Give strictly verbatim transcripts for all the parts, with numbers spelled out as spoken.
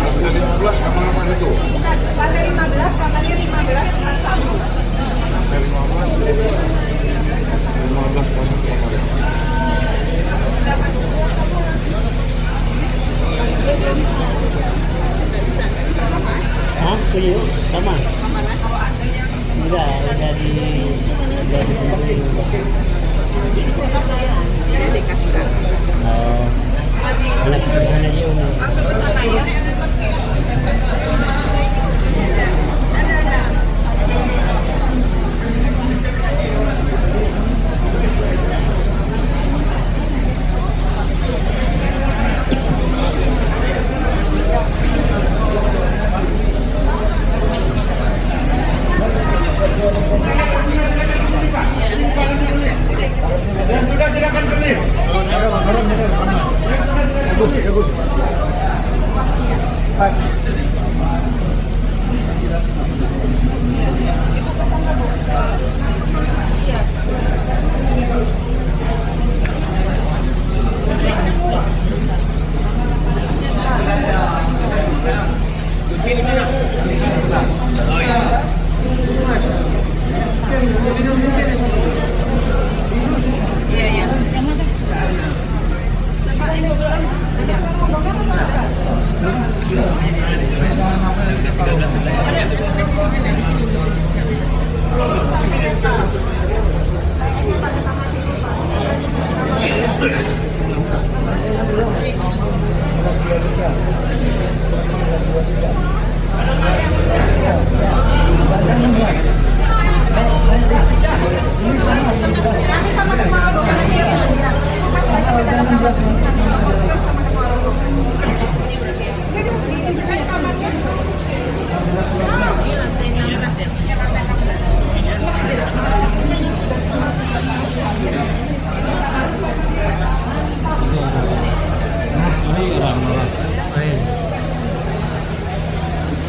Lantai lima belas, kamar apa itu? Lantai lima belas, kamarnya lima belas, empat satu. Lantai lima belas, lima belas, empat satu kamarnya. Hah? Tujuh? Sama? Udah, udah di, udah di. Oh. Anak sederhana je, Umi. Masuk ke sana, ya. Yang sudah, silakan pergi. Bagus, bagus.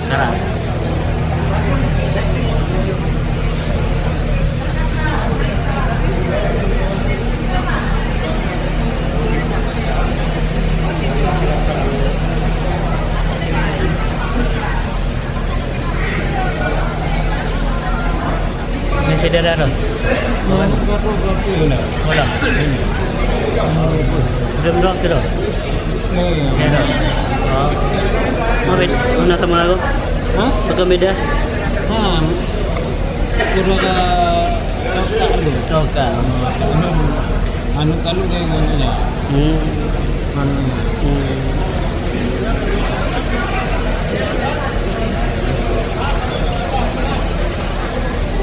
Sekarang. Ini saudara tu. Oh, berapa, berapa ni? Berapa? Ini. Belum dua kilo. Ni. Ya, tu. Oh. Mau bed-, mana sama aku? Hah? Pakai beda? Ha. Kira ka, ka, ka, ka. Anu, anu kalau dia, dia, dia. Hmm. Anu. Hmm.